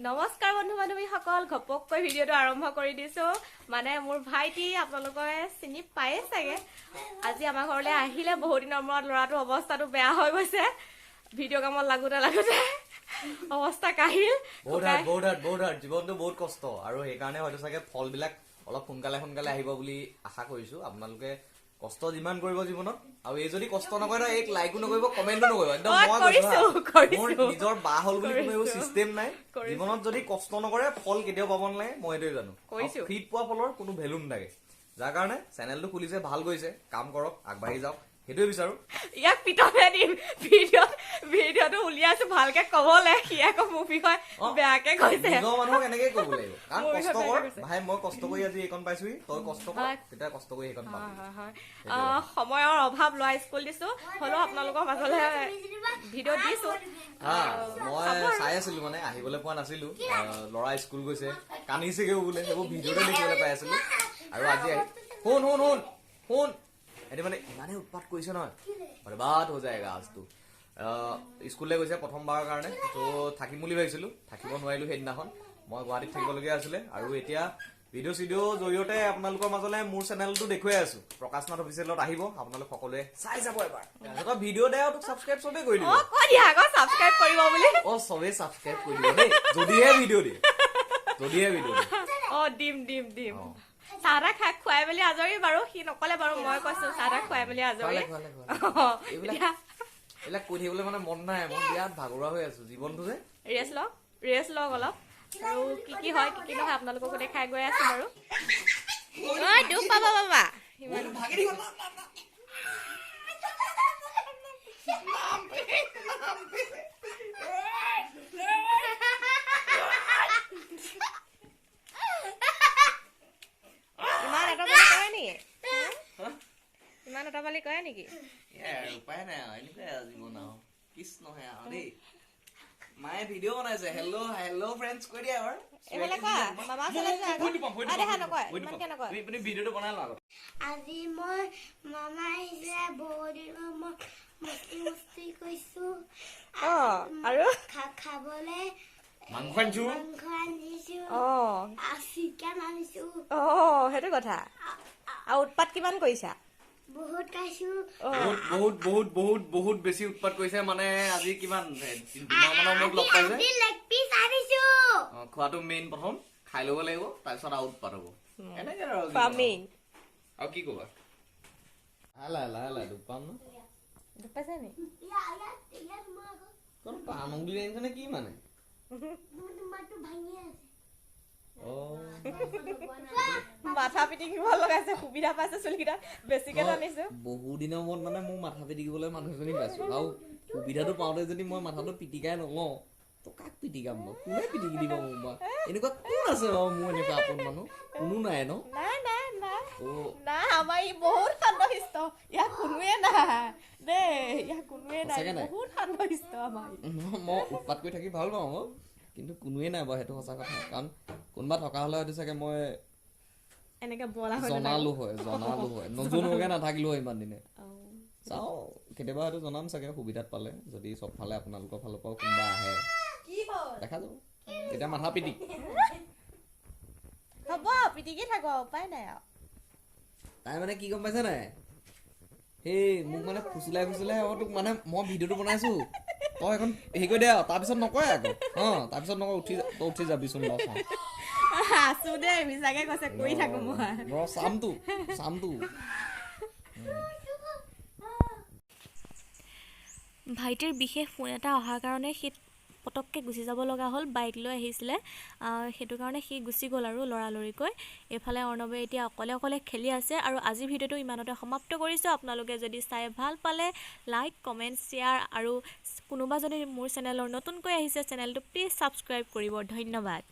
নমস্কাৰ বন্ধু বান্ধৱীসকল, ঘপককৈ ভিডিঅ'টো আৰম্ভ কৰি দিছোঁ। মানে মোৰ ভাইটি আপোনালোকে চিনি পায়ে চাগে, আজি আমাৰ ঘৰলৈ আহিলে বহুত দিনৰ মূৰত। ল'ৰাটোৰ অৱস্থাটো বেয়া হৈ গৈছে, ভিডিঅ' কামত লাগোতে লাগোতে অৱস্থা কাহিল। বহুত হাৰ্ড, বহুত হাৰ্ড, বহুত হাৰ্ড। জীৱনটো বহুত কষ্ট আৰু সেইকাৰণে হয়তো চাগে ফলবিলাক অলপ সোনকালে সোনকালে আহিব বুলি আশা কৰিছো। আপোনালোকে কষ্ট যিমান কৰিব জীৱনত, আৰু এই যদি কষ্ট নকৰে ন, এক লাইকো নকৰিব, কমেণ্টো নকৰিব একদম। মই মই কৈছো হা, কৰিছো, মোৰ কৰিছো। নিজৰ বা হ'ল বুলি কোনো এইবোৰ কৰিছো। চিষ্টেম নাই। কৰিছো। জীৱনত যদি কষ্ট নকৰে ফল কেতিয়াও পাব নালাগে, মই সেইটোৱে জানো। কৰিছো। ফ্ৰীত পোৱা ফলৰ কোনো ভেলু নাথাকে। যাৰ কাৰণে চেনেলটো খুলিছে, ভাল কৰিছে, কাম কৰক, আগবাঢ়ি যাওক, সেইটোৱে বিচাৰো। ইয়াক পিটনে দিম। ভিডিঅ'টো উলিয়াইছো ভালকে কবলে, সি আকৌ মোৰ বিষয়ে বেয়াকে কৈছে। নিজৰ মানুহক এনেকে ক'ব লাগিব, কাৰণ মোৰ বিষয়ে কষ্ট কৰ বেয়াকে কৈছে। ভাই, মই কষ্ট কৰি আজি এইকণ পাইছোহি, তই কষ্ট কৰ, তেতিয়া কষ্ট কৰি সেইকণ পাবি। হয়। সময়ৰ অভাৱ, ল'ৰা স্কুল দিছো, হ'লেও আপোনালোকৰ মাজলৈ ভিডিঅ' দিছো। হা, মই চাই আছিলো, মানে আহিবলৈ পোৱা নাছিলো। ল'ৰা স্কুল গৈছে, কান্দিছেগেও বোলে, সেইবোৰ ভিডিঅ'তে দেখিবলৈ পাই আছিলো। আৰু আজি আহি শুন শুন শুন শুন, এটি মানে ইমানেই উৎপাত কৰিছে নহয়, बर्बाद हो जाएगा আজটো। স্কুললৈ গৈছে প্ৰথমবাৰৰ কাৰণে, ত' থাকিম বুলি ভাবিছিলো, থাকিব নোৱাৰিলো। সেইদিনাখন মই গুৱাহাটীত থাকিবলগীয়া আছিলে। আৰু এতিয়া ভিডিঅ' চিডিঅ' জৰিয়তে আপোনালোকৰ মাজলৈ মোৰ চেনেলটো দেখুৱাই আছো। প্ৰকাশ নাথ অফিচিয়েলত আহিব, আপোনালোক সকলোৱে চাই যাব এবাৰ। তাৰপিছত ভিডিঅ' দে আৰু তোক ছাবস্ক্ৰাইব চবেই কৰি দিব। অ, কৈ দিয়া আকৌ ছাবস্ক্ৰাইব কৰিব বুলি। অ, চবেই ছাবস্ক্ৰাইব কৰি দিব দেই, যদিহে ভিডিঅ' দিয়ে, যদিহে ভিডিঅ' দিয়ে। অ, দিম দিম দিম। চাহ তাহ খাই খুৱাই মেলি আজৰি বাৰু। সি নকলে বাৰু, মই কৈছো চাহ তাহ খুৱাই মেলি আজৰি। খুৱালে, খুৱালে, খুৱালে। এতিয়া এইবিলাক কৈ থাকিবলৈ মানে মন নাই, মই বিৰাট ভাগৰুৱা হৈ আছো জীৱনটো যে। ৰেষ্ট লওক, ৰেষ্ট লওক অলপ। আৰু কি কি হয়, কি কি নহয় আপোনালোককো দেখাই গৈ আছো বাৰু। ঐ, দুখ পাবা বাবা ইমান। ইমান অতপালি কৰে নেকি? ইমান অতপালি কৰে নেকি? উপায় নাই আৰু, এনেকুৱাই আৰু জীৱন আৰু। কৃষ্ণহে আৰু দেই। মায়ে ভিডিঅ' বনাইছে, হেল্ল' হেল্ল' ফ্ৰেণ্ডছ কৈ দিয়া এবাৰ। এইফালে কোৱা, মামা ওচৰলৈ যোৱা আকৌ। অ, দেখা নকয়, ইমানকে নকয়। তুমি ভিডিঅ'টো বনাই লোৱা আগত। আজি মই মামা আহিছে, বহুত দিনৰ মই মস্তি মস্তি কৰিছো। অ, আৰু খাবলে মাংস আনিছো। মাংস আনিছো আৰু চিকেন আনিছো। অ, সেইটো কথা। আৰু উৎপাত কিমান কৰিছা? বহুত খাইছো। বহুত বহুত বহুত বহুত বহুত বেছি উৎপাত কৰিছে। মানে আজি কিমান 2 মাহ মানৰ মোক লগ পাইছে। আজি লেগ পিচ আনিছো। অ, খোৱাটো মেইন, প্ৰথম খাই ল'ব লাগিব, তাৰপিছত আৰু উৎপাত হ'ব এনেকে আৰু জীৱন। খোৱা মেইন। আৰু কি ক'বা? লাহে লাহে লাহে লাহে, দুখ পাম ন। দুখ পাইছা নি? ইয়াত ইয়াত মই আকৌ তই পাণ উংলি আনিছ নে কি মানে? মোৰ তোমাৰটো ভাঙি আছে। অ। মাথা পিটিকিব লগাইছে, সুবিধা পাইছে, চুলিকেইটা বেছিকে টানিছো। বহু দিনৰ মূৰত মানে মোৰ মাথা পিটিকিবলৈ মানুহ এজনী পাইছো, আৰু সুবিধাটো পাওঁতে যদি মই মাথাটো পিটিকাই নলওঁ, তো কাক পিটিকাম বাৰু? কোনে পিটিকি দিব মোক বাৰু? এনেকুৱা কোন আছে বাৰু মোৰ এনেকুৱা আপোন মানুহ? কোনো নাই ন? নাই নাই নাই। তো নাই, আমাৰ ই বহুত শান্তশিষ্ট, ইয়াক কোনোৱে নাই দেই, ইয়াক কোনোৱে নাই। সঁচাকে নাই? বহুত শান্তশিষ্ট আমাৰ ই। মই উৎপাত কৰি থাকি ভাল পাওঁ বাৰু, কিন্তু কোনোৱে নাই বাৰু, সেইটো সঁচা কথা। কাৰণ কোনোবা থকা হ'লে হয়তো চাগে মই এনেকে বলা হৈ জনালো হয়, জনালো হয়, নজনোৱাকে নাথাকিলো হয় ইমান দিনে। চাওঁ, কেতিয়াবা হয়তো জনাম চাগে সুবিধাত পালে, যদি চবফালে আপোনালোকৰ ফালৰ পৰাও কোনোবা আহে, দেখা যাব। এতিয়া মাথা পিটিক। হ'ব, পিটিকি থাকো, উপায় নাই আৰু। তাই মানে কি গম পাইছে নাই, সেই মোক মানে ফুচুলাই ফুচুলাই, অ, তোক মানে মই ভিডিঅ'টো বনাইছো, তই এখন হেৰি কৰি দে আৰু, তাৰপিছত নকয় আকৌ। অ, তাৰপিছত নকয়, উঠি তই উঠি যাবিচোন, ৰ চাওঁ। আছো দেই, মিছাকে কৈছে, কৰি থাকো মই। ৰ চামটো চামটো। ভাইটিৰ বিশেষ ফোন এটা অহাৰ কাৰণে সি পটককৈ গুচি যাব লগা হ'ল। বাইক লৈ আহিছিলে, সেইটো কাৰণে সি গুচি গ'ল আৰু লৰালৰিকৈ। এইফালে অৰ্ণৱে এতিয়া অকলে অকলে খেলি আছে। আৰু আজিৰ ভিডিঅ'টো ইমানতে সমাপ্ত কৰিছোঁ। আপোনালোকে যদি চাই ভাল পালে লাইক, কমেণ্ট, শ্বেয়াৰ, আৰু কোনোবা যদি মোৰ চেনেলৰ নতুনকৈ আহিছে, চেনেলটো প্লিজ ছাবস্ক্ৰাইব কৰিব। ধন্যবাদ।